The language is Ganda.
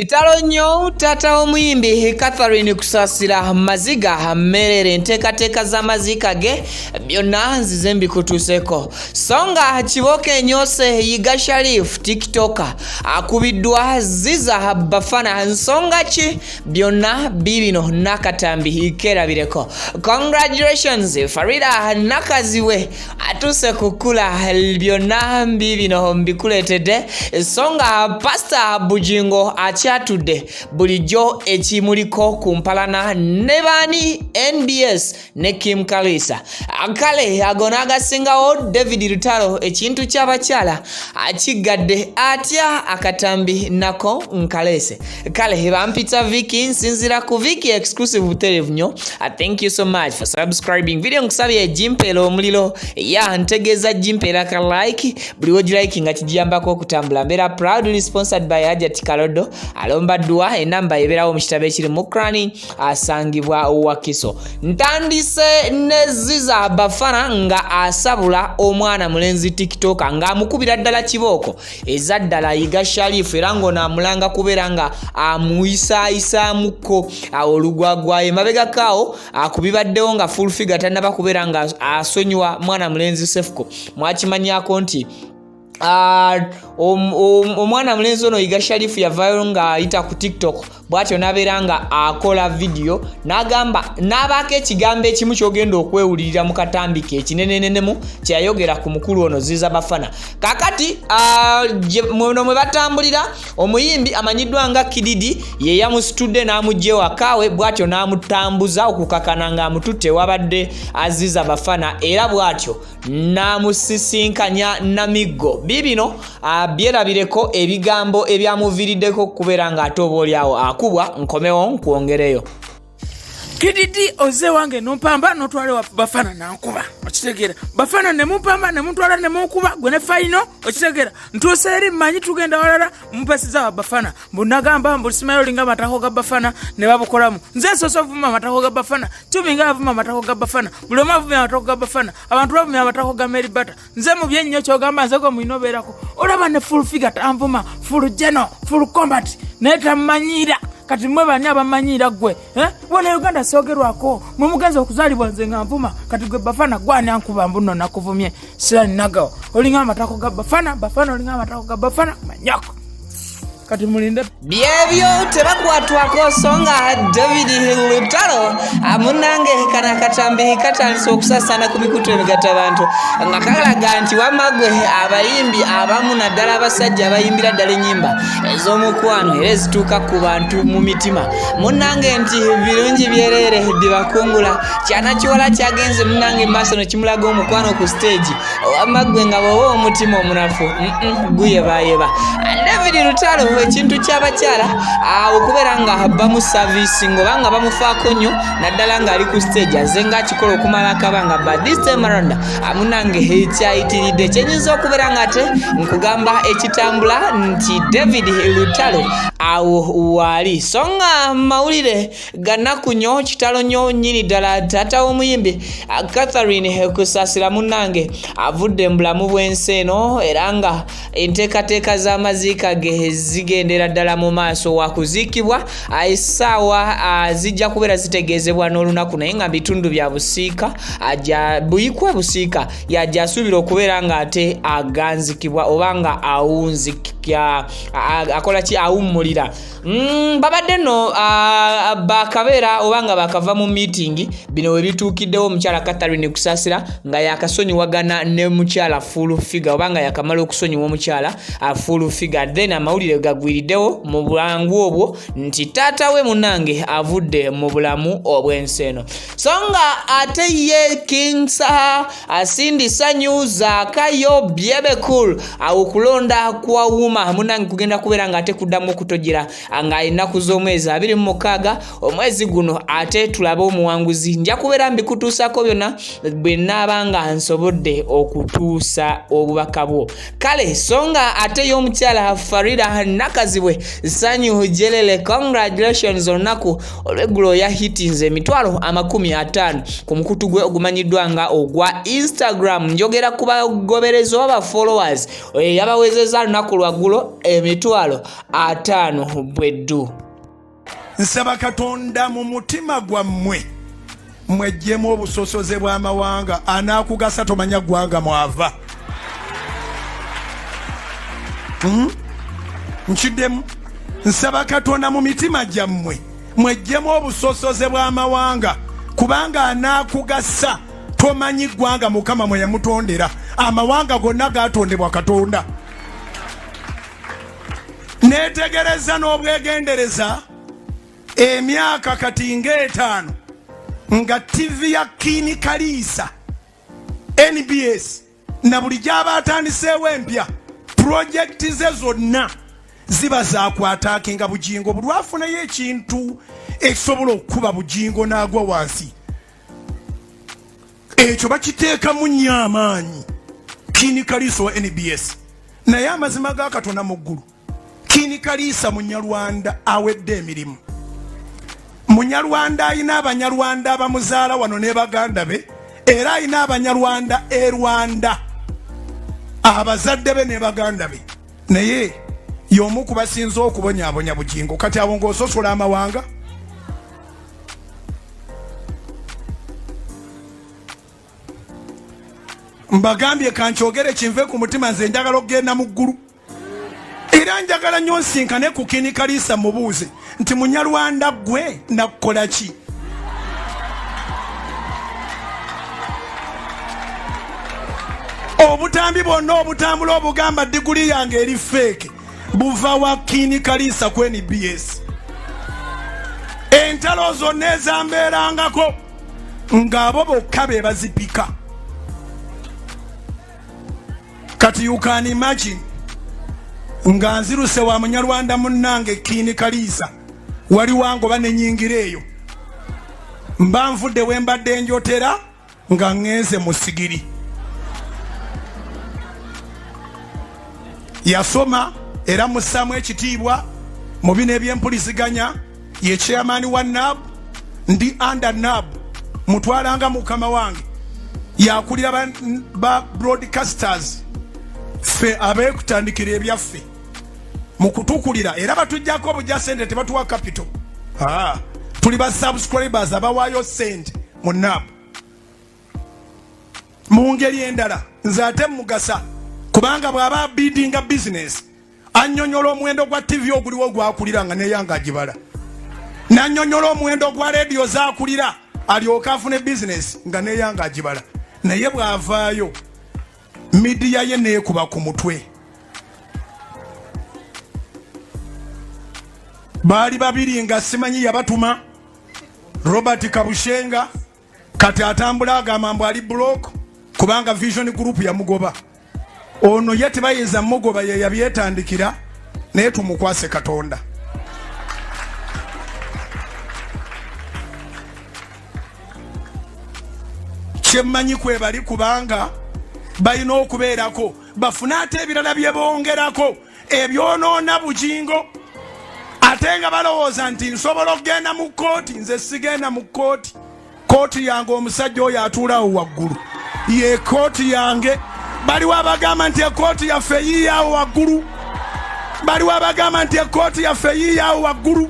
Kitalo nnyo, taata w'omuyimbi Catherine Kusasira maziga mmerere. Enteekateeka z'amaziika ge byonna nzize mbikutuuseko. So nga kibooko enyoose Yiga Sharif TikToker akubiddwa Ziza Bafana, nsonga ki? Byonna bibino n'akatambi kerabireko. Congratulations, Farida Nakaziwe atuuse kukula. Byonna mbibino mbikuleetedde. So nga Pasita Bugingo akyatudde bulijjo ekimuliko ku mpalana ne baani, NBS ne Kim Kalisa. Kale ago n'agasingawo. David Lutalo ekintu ky'abakyala akiggadde atya? Akatambi nako nkaleese. Kale bampita Viki, nsinzira ku Viki Exclusive buterevu nnyo. Thank you so much for subscribing. Video nkusabye gimpeera omuliro, ya ntegeeza gimpeera ka like. Buli wogilike nga kigiyambako okutambula. Mbeera proudly sponsored by Hajat Kalodo alomba ddwa. Enamba ebeerawo mu kitabo ekiri mu Krani, asangibwa Wakiso. Ntandise ne Ziza Bafana nga asabula omwana mulenzi TikToker ng'amukubira ddala kibooko eza ddala Yiga Sharifu, era ng'ono amulanga kubeera nga amuyisaayisaamuko awo olugwagwayo emabegako awo akubibaddewo nga Full Figure tannaba kubeera nga asonyiwa mwana mulenzi Sefuko. Mwakimanyako nti omwana mulenzi ono Yiga Sharifu yavaayo ng'ayita ku TikTok, bw'atyo n'abeera nga akola vidiyo n'agamba n'abaako ekigambo ekimu ky'ogenda okwewulirira mu katambi ke ekinenenenemu kyeyayogera ku mukulu ono Ziza Bafana. Kakati muno mwe batambulira, omuyimbi amanyiddwa nga Kididi ye yamusitudde n'amugja ewakaawe, bw'atyo n'amutambuza okukakana ng'amututte ewabadde Aziza Bafana, era bw'atyo n'amusisinkanya namiggo. Biibino byerabireko ebigambo ebyamuviiriddeko okubeera ng'ate oba oliawo akubwa. Nkomewo nkwongereyo. Kididi oze wange nompamba notwala wa Bafana nankuba, okitegeera? Bafana nemumpamba nemutwala nemunkuba gwe ne fayino, okitegeera? Ntuuse eri mmanyi tugenda walala, mupesiza wa Bafana mbu nagamba mbu simanyi olinga amatako ga Bafana ne babukolamu. Nze nsoose ovuma amatako ga Bafana? Cumi nga avuma amatako ga Bafana, buli omu avumya amatako ga Bafana, abantu bavumya amatako ga Mary Bata. Nze mu byennyo kyogamba nze gwe mulina obeerako olaba ne Full Figure tanvuma, full geno, full combat naye tammanyiira. Kati mwe bani abamanyiira gwe, eh? Wano Uganda soogerwako, mwe mugenza okuzaalibwa nze nga nvuma. Kati gwe Bafana gwani ankuba mbuno nakuvumye sirani nagawo olinga amatako ga Bafana. Bafana olinga amatako ga Bafana manyako. Kati mulinde. Byebyo tebakwatwako. So nga David Lutalo, munange, kano akatambi katandise okusasaana ku mikutu emigatta bantu nga kalaga nti wamagwe abayimbi abamu, naddala abasajja abayimbira ddala ennyimba ez'omukwano era ezituuka ku bantu mu mitima, munange, nti birungi byereere byebakungula. Kyana kiwala kyagenze, munange, maaso nekimulaga omukwano ku stage. Wamagwe nga bw'oba omutima omunafu guyebayeba. David Lutalo ekintu ky'abakyala okubeera nga bamusavisinga oba nga bamufaako nnyo, naddala ng'ali ku stage, aze ng'akikola okumala akabanga, but this time around, munange, kyayitiridde. Kyenyinza okubeera nga ate nkugamba ekitambula nti David Lutalo awo waali. So nga mawulire ganaku nnyo, kitalo nnyo nnyini ddala. Taata w'omuyimbi Catherine Kusaasira, munnange, avudde mu bulamu bw'ensi eno, era nga enteekateeka z'amaziika ge zigendera ddala mu maaso. Wakuziikibwa essaawa zijja kubeera zitegeezebwa n'olunaku, naye nga bitundu bya Busiika, Buyikwe Busiika yajja asuubira okubeera ng'ate aganzikibwa oba nga awunzika, akola ki, awummulira. Babadde nno bakabeera oba nga bakava mu meeting. Bino we bituukiddewo omukyala Catherine Kusaasira nga yakasonyiwagana ne mukyala Full Figure, oba nga yakamala okusonyiwa omukyala Full Figure, then amawulire gagwiriddewo mu bwangu obwo nti taata we, munnange, avudde mu bulamu obw'ensi eno. So nga ate ye King Saha, Cindy Sanyu, Zakayo, Bebe Cool, awo kulonda kwa UMA, munnange, kugenda kubeera nga ate kuddamu okutojera nga ennaku z'omwezi 26 omwezi guno, ate tulabe omuwanguzi. Nja kubeera mbikutuusako byonna bwe naaba nga nsobodde okutuusa obubaka bwo. Kale so nga ate y'omukyala Farida. Nakazibwe Sanyu Jelele, congratulations. Olunaku olweggulo yahitinze 500,000 ku mukutu gwe ogumanyiddwa nga ogwa Instagram. Njogera ku bagoberezi oba ba followers, yabawezezza lunaku lwaggulo 50,000 bweddu. Nsaba Katonda mu mutima gwammwe mweggyemu obusosoze bw'amawanga. Anaakugasa tomanya ggwanga mwava. Nkiddemu, nsaba Katonda mu mitima gyammwe mweggyemu obusosoze bw'amawanga, kubanga anaakugasa tomanyi ggwanga Mukama mwe yamutondera. Amawanga gonna gatondebwa Katonda. Neetegereza n'obwegendereza emyaka kati ng'etaano nga TV ya Kini Kaliisa NBS na buli gy'aba atandiseewo empya, pulojekiti ze zonna ziba zakwataakinga Bugingo. Buli lwafunayo ekintu ekisobola okukuba Bugingo n'agwa wansi, ekyo bakiteekamu nnyo amaanyi. Kini Kaliisa wa NBS, naye amazima ga Katonda mu ggulu, Kini Kaliisa Munyarwanda awedde emirimu. Munyarwanda alina Abanyarwanda abamuzaala wano ne baganda be, era alina Abanyarwanda e Rwanda abazadde be ne baganda be, naye y'omu ku basinze okubonyaabonya Bugingo. Kati awo ng'ososola amawanga. Mbagambye kankyogere kinve ku mutima, nze njagala okugenda mu ggulu, era njagala nnyo nsinkane ku Kini Kaliisa mubuuze nti Munyarwanda ggwe nakukola ki? Obutambi bwonna obutambula obugamba diguli yange eri feeke buva wa Kini Kaliisa ku NBS. Entalo zonna ezambeerangako ng'abo bokka be bazipika. Kati you can imagine nga nziruse wa Munyarwanda munnange Kini Kaliisa wali wangoba nenyingira eyo, mba nvudde we mbadde njotera nga ŋŋenze mu sigiri. Yasoma era mussaamu ekitiibwa mu bino ebyempuliziganya, ye chairman wa NAB, ndi under NAB, mutwalanga mukama wange, yakulira ba broadcasters ffe abeekutandikira ebyaffe mu kutukulira, era batujjako obujja sente, tebatuwa capital. Tuli ba subscribers abawaayo sente mu NAB. Mu ngeri endala nze ate mugasa, kubanga bw'aba abidinga business annyonnyola omuwendo gwa TV oguliwo gwakulira nga neyanga agibala, n'annyonnyola omuwendo gwa rediyo zaakulira alyoke afune bizinesi nga neyanga agibala. Naye bw'avaayo midiya ye neekuba ku mutwe. Baali babiri nga simanyi yabatuma, Robert Kabushenga kati atambula agamba mbu ali block kubanga Vision Group yamugoba. Ono ye tebayinza mugoba, ye yabyetandikira, naye tumukwase Katonda. Kyemmanyi kwebali kubanga balina okubeerako bafune ate ebirala bye bongerako ebyonoona Bugingo, ate nga balowooza nti nsobola okugenda mu kkooti. Nze sigenda mu kkooti. Kkooti yange omusajja oyo atuulaawo waggulu ye kkooti yange. Baliwo abagamba nti ekkooti yaffe yiiyaawo waggulu, baliwo abagamba nti ekkooti yaffe yiiyaawo waggulu.